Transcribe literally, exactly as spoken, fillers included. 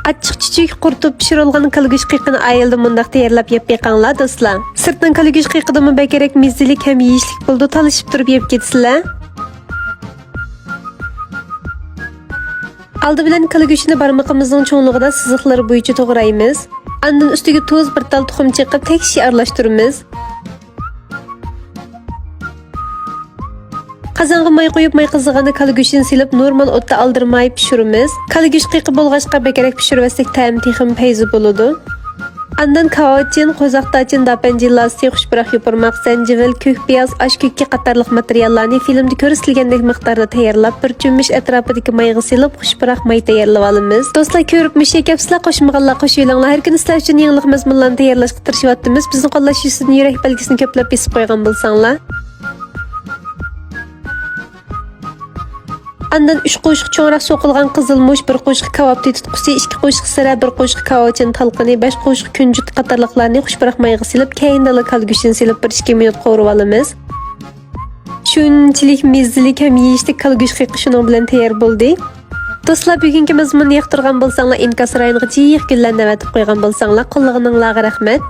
ئاچچىق چۈچۈك قۇرۇتۇپ پىشۇرۇلغان كالا گۆش قېيىقىنى ئائىلىدە مۇنداق تەييارلاپ يەپ بېقىڭلار، دوستلار. سىرتنىڭ كالا گۆش قېيىقىدىنمۇ بەكرەك مېززىلىك ھەم يېيىشلىك بولىدۇ، تالىشىپ تۇرۇپ يەپ كېتىسىلەر. ئالدى بىلەن كالا گۆشىنى بارمىقىمىزنىڭ چوڭلۇقىدا سىزىقلىرى بويىچە توغرايمىز. ئاندىن ئۈستىگە تۇز، بىر تال تۇخۇم چېقىپ، تەكشى ئارىلاشتۇرىمىز. قازانغا ماي قۇيۇپ، ماي قىزىغاندا كالا گۆشىنى سېلىپ، نورمال ئوتتا ئالدىرىماي پىشۇرىمىز. كالا گۆش قېيىقى بولغاچقا، بەكرەك پىشۇرۇۋەتسەك، تەمى تېخىمۇ پەيزى بولىدۇ. ئاندىن كاۋاۋىچىن، قوزاق داچىن، داپەنجى لاسسى، خۇشپۇراق يوپۇرماق، زەنجىۋىل، كۆك پىياز، ئاش كۆكى قاتارلىق ماتېرىياللارنى فىلىمدا كۆرسىتىلگەندەك مىقداردا تەييارلاپ، بىر چۆمۈچ ئەتراپىدىكى مايغا سېلىپ، خۇشپۇراق ماي تەييارلىۋالىمىز. دوستلار، كۆرۈپ مۇشۇ كەپسىلەر، قوشمىغانلار قوشۇۋېلىڭلار. ھەر كۈنى سىلەر ئۈچۈن يېڭىلىق مەزمۇنلارنى تەييارلاشقا تىرىشىۋاتىمىز. بىزنى قوللاش يۈزىسىدىن يۈرەك بەلگىسىنى كۆپلەپ بېسىپ قويغان بولساڭلار. ئاندىن ئۈچ قوشۇق چوڭراق سوقۇلغان قىزىلمۇچ، بىر قوشۇق كاۋاپ تېتىتقۇسى، ئىككى قوشۇق زىرە، بىر قوشۇق كاۋاۋىچىن تالقىنى، بەش قوشۇق كۈنجۈت قاتارلىقلارنى خۇشپۇراق مايغا سېلىپ، كەينىدىنلا كالا گۆشىنى سېلىپ، بىر ئىككى مىنۇت قورۇۋالىمىز. شۇنچىلىك مېززىلىك ھەم يېيىشلىك كالا گۆش قېيىقى شۇنىڭ بىلەن تەييار بولدى. دوستلار، بۈگۈنكى مەزمۇننى ياقتۇرغان بولساڭلار، ئىنكاس رايونىغا جىق گۈللەرنى ئەۋەتىپ قويغان بولساڭلار، قوللىغىنىڭلارغا رەھمەت.